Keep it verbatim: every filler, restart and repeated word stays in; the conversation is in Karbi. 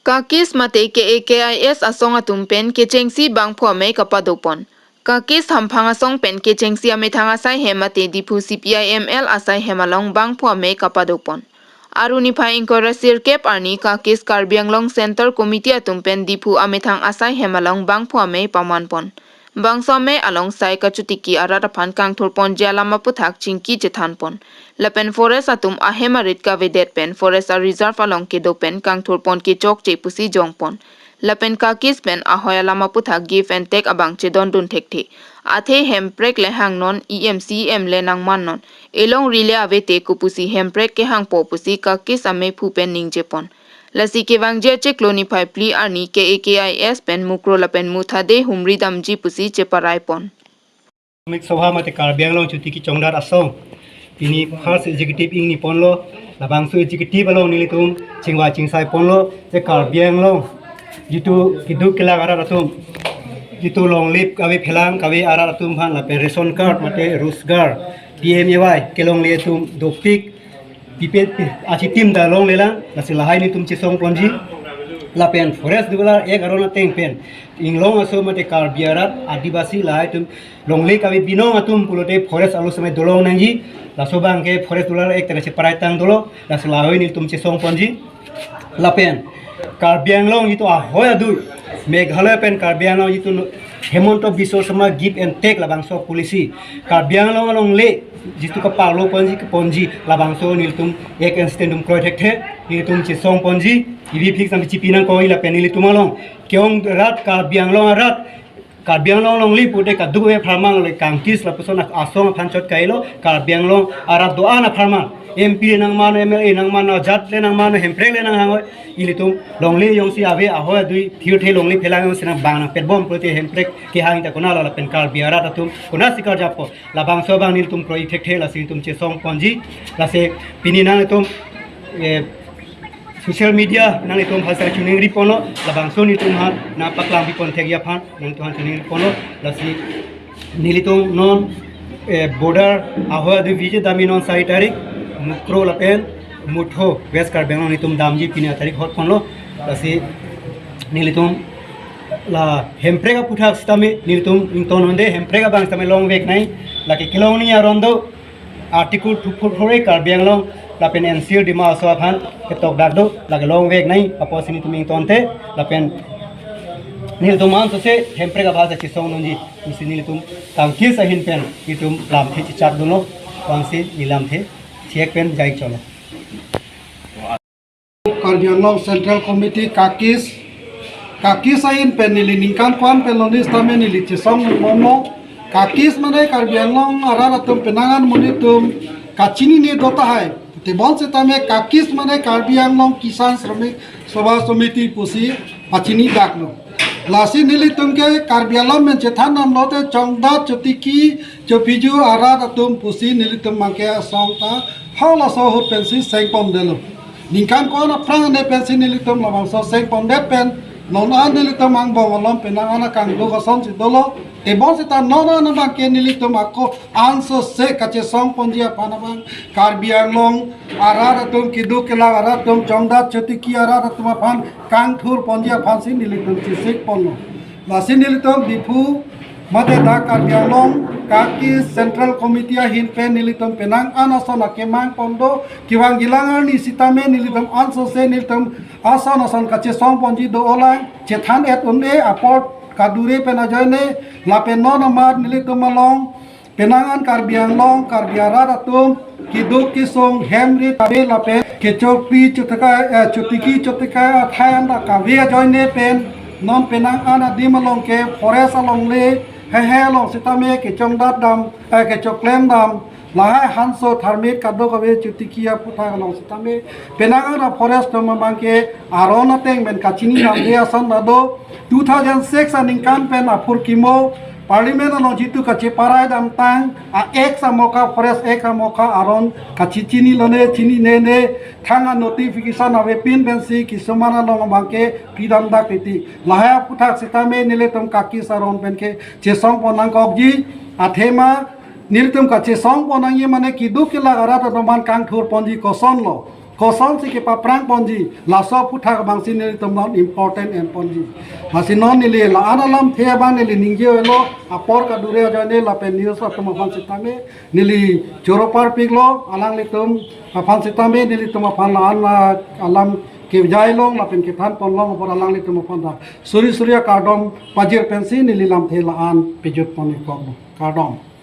Kakis mate K A K I S asong atum pen kechengsi bangphu amei kapadopon. Kakis hamphang asong pen kechengsi amethang asai hem mate Diphu C P I M L asai hem along bangphu amei kapadopon. Aru niphai ingkoi ra sirkep arni Kakis Karbi Anglong Central Committee atum pen Diphu amethang asai hem along bangphu amei pamanpon. Bangso amei along sai kachotiki arat aphan kangthurponji alam aputhak chingki chethanpon. Lapen forest atum ahem arit kavedet pen forest a reserve along kedo pen kangthurpon kechokche pusi jongpon. Lapen Kakis pen ahoi alam aputhak give and take abang chedondun thekthe. Athe hemprek le hangnon, E M C E M le nangmannon. Elongri le avete kopusi hemprek kehangpo pusi Kakis ameiphu pen ningjepon. Lasi kevangji achiklo niphai phli arni K A K I S pen Mukro lapen Muthade humri damji pusi cheparaipon. Mik Sobha mate Karbi Anglong Chotiki Chongdat Asong pini first executive ingniponlo, labangso executive along nelitum chingvai chingsaiponlo je Karbi Anglong jitu keduk kelak arat atum, jitu longle kave phelang kave arat atum aphan lapen ration card mate rozgar, P M A Y kelongle atum dopik, pipe pi achitim ta longlelang, lasi lahai nelitum chesongponji. Lapen Forest Developer Act aron ateng pen Inglong aso mate Karbi arat Adivasi lahai atum longle kave binong atum pulote forest alo samai dolong nangji. Laso abangke Forest Developer Act ta kacheparai tang dolo, lasi lahai nelitum chesongponji. Lapen Karbi Anglong jitu ahoi adui, Meghalaya pen Karbi Anglong jitu no-, Himanta Biswa Sarma give and take labangso policy. Karbi Anglong alongle jitu kapaloponji keponji labangso nelitum ek instant dum kroi thekthe, nelitum chesongponji, ivi fix nang chipi nangkok lapen nelitum along ke-ong rat Karbi Anglong arat, Karbi Anglong alongle pute kaduk ave apharman le Kakis lapuson asong aphan chot kailo, Karbi Anglong arat do-an apharman, M P le nangman, M L A nangman, ajat le nangman, hemprek le nanghangoi, ilitum longle jongsi ave ahoi adui thirthe longle phelang jongsi nang bang nangpetbom pulote hemprek kehang ta konatlo lapen Karbi arat atum konatsi karjappo, labangso abang nelitum kroi thekthe, lasi nelitum chesongponji. Lasi pini nanglitum, eh, social media nanglitum aphan sa choningriponlo, labangso nelitum aphan nangpaklang pipon thekji aphan nanglitum aphan choningriponlo. Lasi nelitum non, eh, border ahoi adui visit damji non sai tarik, Mukro lapen Mutho West Karbi Anglong nelitum damji pini atarik hotponlo. Lasi nelitum la hemprek aputhak sitame nelitum ingtonnon de, hemprek abang sitame longvek nai, lake kelongni aron do, Article two four four A Karbi Anglong lapen N C R Dima Hasao aphan ketok dak do, lake longvek nai, apotsi nelitum ingtonthe, lapen nelitum ansose hemprek abang ta chesongdunji pusi nelitum Kakis ahin pen nelitum lamthe chechakdunlo, vangsi neli lamthe chek pen jai cholo. Karbi Anglong Central Committee Kakis, Kakis ahin pen neli ningkan ko-an pen longle sitame neli chesongdunbomlo. Kakis mane Karbi Anglong arat atum penang an monit atum kachinine do tahai. Tebon sitame Kakis mane Karbi Anglong Kisan Shramik Sabha Samiti pusi pachini daklo. Lasi nelitum ke Karbi alam pen chethandamlote Chongdat Chotiki Chophiju arat atum pusi nelitum abangke asong ta halaso ahut pensi sengpondetlo. Ningkan ko-an aphrang ane pensi nelitum labangso sengpondet pen non an nelitum angbong along penang an akangduk asonsi dolo. Tebon sita non an abangke nelitum ako ansose kachesongponji aphan abang Karbi Anglong arat atum, keduk kelak arat atum, Chongdat Chotiki arat atum aphan kangthurponji aphansi nelitum chesikponlo. Lasi nelitum Diphu mate dak Karbi Anglong Kakis Central Committee ahin pen nelitum penang an ason akemang pon do, kevangjilang arni sitame nelitum ansose nelitum ason ason kachesongponji do-olang, chethan-et un-e apot kadure pen ajoine, lapen non amat nelitum along penang an Karbi Anglong, Karbi arat atum, keduk kesung, hem rit kave lapen kechokpi chotekai, eh, chotiki chotekai athai an ta kave ajoine pen non penang an adim along ke forest alongle, hehe along sitame kechongdat dam, eh, kechoklem dam, lahai hanso tharmit kadokave chotiki aputhak along sitame penang an a-forest atum abangke aron ateng pen kachini namde ason ta do. Two thousand six aningkan pen aphurkimo Parliament along jitu kacheparai damtang a-Act amoka, Forest Act amoka aron kachechinilone, chininene, thang a-notification avepin pensi kisuman along abangke pidamdak titi. Lahai aputhak sitame nelitum Kakis aron penke chesongpon nangkokji, athema nelitum kachesongpon nangji mane keduk kelak arat atum aphan kangthurponji kosonlo. kosonsi kepaphrang ponji, laso aphuthak abangsi nelitum non important en ponji. Lasi non neli la-an alamthe abang neli ningje-olo, apor kadure ajoine lapen news atum aphan sitame neli choro parpiklo, alanglitum aphan sitame nelitum aphan la-an, ah, alam kejai long lapen kethan pon long apor alanglitum aphan ta suri suri akardom pajir pensi neli lamthe la-an pejut pon-iklo. Kardom.